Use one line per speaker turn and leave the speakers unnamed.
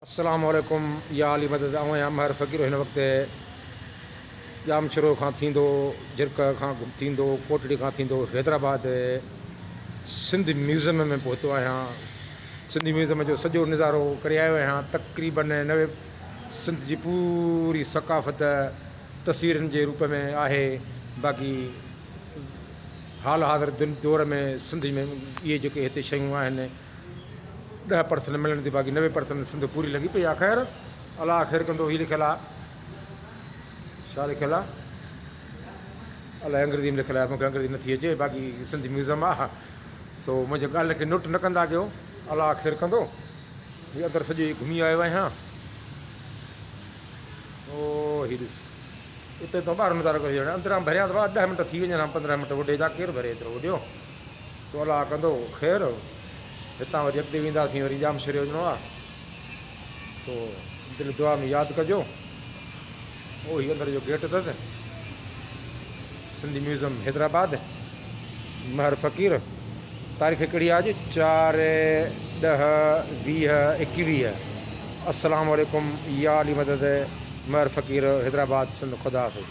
السلام عليڪم يا علي مدد آئون آهيان مهر فقير هن وقت ڄامشورو کان ٿيندو جھرڪ کان ٿيندو ڪوٽڙي کان ٿيندو حيدرآباد سنڌ ميوزم ۾ پهتو آهيان سنڌ ميوزم جو سڄو نظارو ڪري آيو آهيان تقريبن نوي سنڌ جي پوري ثقافت تصويرن جي روپ ۾ آهي باقي حال حاضر دور ۾ سنڌ ۾ اهي جيڪي هتي شيون آهن ڏهه پرسنٽ ملن ٿيون باقي 90 پرسنٽ سنڌ پوري لڳي پئي آ خير الله خير ڪندو هي لکيل آ ڇا لکيل آ الائي انگريزي ۾ لکيل آ مونکي انگريزي نٿي اچي باقي سنڌ ميوزم آ سو منهنجي ڳالهه کي نوٽ نه ڪندا ڪيو الله خير ڪندو هي اندر سڄو گهمي آيو آهيان او هي ڏس اتي تون ٻاهر نظارو ڪري ڇڏ اندران ڀريان ته ڏهه منٽ ٿي وڃن ها پندرهن منٽ وڏي جا ڪير ڀري ايترو وڏيو سو الله ڪندو خير هتان وري اڳتي وينداسين وري ڄامشوري وڃڻو آ سو دل دعا ۾ ياد ڪجو او هي اندر جو گيٽ اٿس سنڌي ميوزم حيدرآباد مهر فقير تاريخ ڪهڙي آ اڄ چار ڏهه 20 21 السلام عليڪم يا علي مدد مهر فقير حيدرآباد سنڌ خدا حافظ.